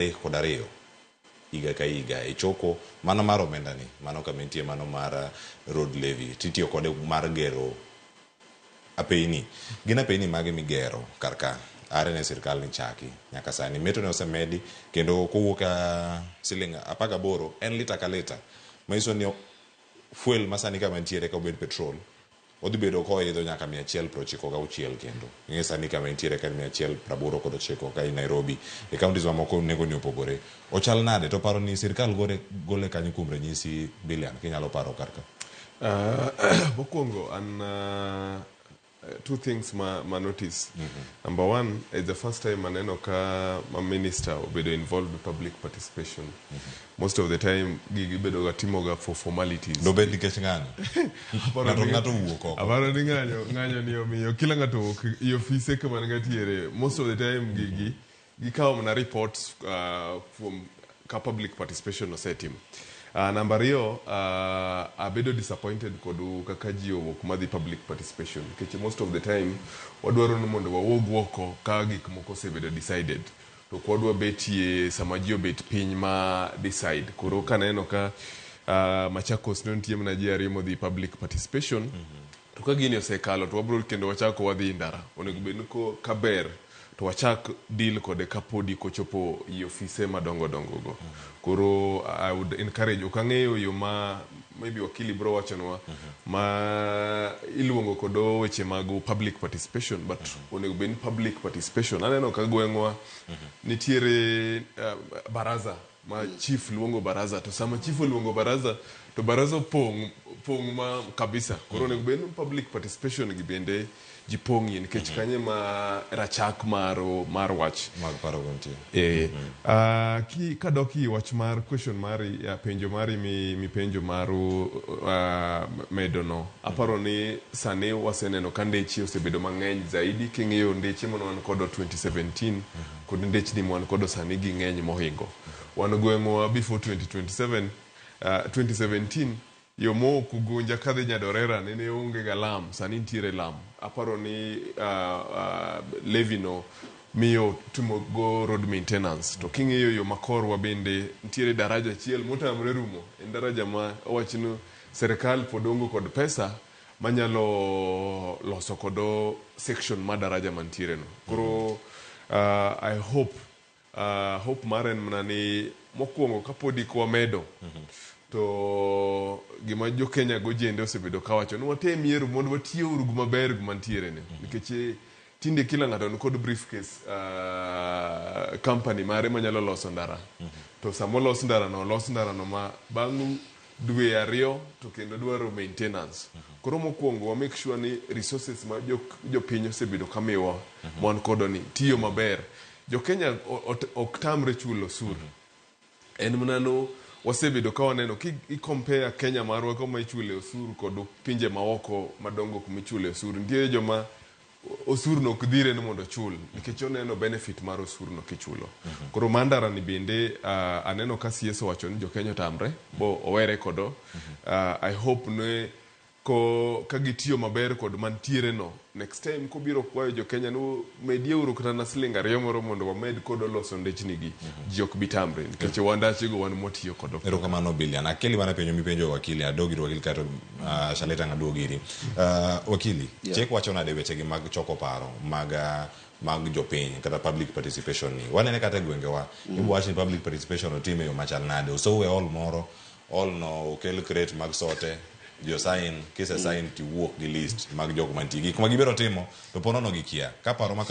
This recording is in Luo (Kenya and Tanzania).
32 higa ka higa e choko mano mar omenda ni, mano kama entie, mano mar road levy titiyo kode mar gero apeyni. Gin apeyni mage migero kar ka are ne sirkal ni chaki nyaka sani? Meto ne osemedi kendo kowuok siling 18 en lita ka lita, manyiso ni fuel masani kama ntiere, ka obed petrol, odhi bedo koidho nyaka 196. Kendo ing'e sani kama entiere ka en 189 ka in Nairobi. E counties mamoko nengo ni opogore. Ochal nade to paro ni sirkal gore gole kanyo? Kuom ranyisi, Bilian, kinyalo paro kar ka. Mokwongo an two things ma notice. Number one is the first time aneno ka ma minister obedo involved with public participation. Most of the time gigi bedo ga timoga for formalities. Dobed nikech ng'anyo, ng'ato ng'ato wuok oko. Aparo ni ng'anyo ni omiyo kila ng'ato wuok i ofise kama gatiere. Most of the time gigi gikawo mana reports kuom ka public participation osetim. Namba 2, abedo disappointed kod kaka ji owuok madhi public participation, nikech most of the time wadwaro ni mondo wawuog oko ka gik moko osebedo decided, to ok wadwa betie sama ji obet piny ma decide. Koro kaneno ka Machakos ne nitie mana ji ariyo modhi public participation, to ka gini osekalo to wabro kendo wachako wadhi ndara. Onego bed ni kaber to wachak deal kode kapodi kochopo i ofise madongo dongo go. Koro I would encourage, ok ang'eyo yo ma maybe wakili bro wachonwa ma iluongo kodo weche mag public participation, but onego bed ni public participation. Aneno ka gweng'wa nitiere baraza ma chief luongo baraza, to sama chief oluongo baraza to baraza opong' pong' ma kabisa. Koro onego bed ni public participation gi bende ji pong'ie, nikech kanyo ma rachak mar wach mag paro go nitie. Ki kadok i wach mar question mari, penjo mari mipenjo mar medo no, aparo ni sani waseneno ka ndeche osebedo mang'eny zaidi. King'iyo ndeche mane wan kodo 2017 kod ndechni mwan kodo sani, ging'eny mohingo. Wan gweng'wa before 2027, 2017, yo mowuok Ugunja kadhi Nyadorera nene onge ga lam, sani nitiere lam. Aparo ni levy no miyo timo go road maintenance. To king'iyo yo makorwa bende nitiere daraja achiel motamre rumo, en daraja ma owach ni serikal pod onge kod pesa manyalo loso kodo section mar daraja mantiere no. Koro I hope, hope mara en mana ni mokwongo kapodi kwamedo to gima jo Kenya gojende osebedo kawacho ni watem yiero mondo watiye uru maber gima ntiere ni, nikech tinde kila ng'ato nikod briefcase, company mare manyalo loso ndara, to sama olos ndara no, olos ndara no ma bang' dwe 2 to kendo dwaro maintenance. Koro mokwongo wa make sure ni resources ma jopiny osebedo kamiwa wan kodo ni tiyo maber. Jo Kenya ok tamre chulo osuru, en mana no wasebedo ka waneno ki i compare Kenya marwa kama ichule osuru kod pinje maoko madongo kuma ichule osuru, nitiere joma osuru no ok dhire ni mondo ochul nikech oneno benefit mar osuru no kichulo. Koro mandara ni bende aneno ka CS owacho ni jo Kenya otamre bo owere kodo. I hope ne ko ka gitiyo maber kod mantiere no, next time kobiro kwayo jo Kenya ni medieuru kata na siling 2 moro mondo wamed kodo loso ndechni gi, ji ok bi tamre, nikech wan ndachego wan mwatiyo kodo. Erokamano, Bilian. Akeli mana penjo mipenjo wakili, adog ir wakili kato Shaleta ng'aduog iri. Wakili, chik wacho nade wechegi mag choko paro mag jopiny kata public participation ni? Wanene kata e gwengewa. Ibo wach ni public participation otim e yo machal nade? Osow e hall moro, hall no okel crate mag sote, jo sign, kise sign tiwuok gi list mag jok mantie. Gik ma gibiro timo to po nono gikia. Ka paro ma kama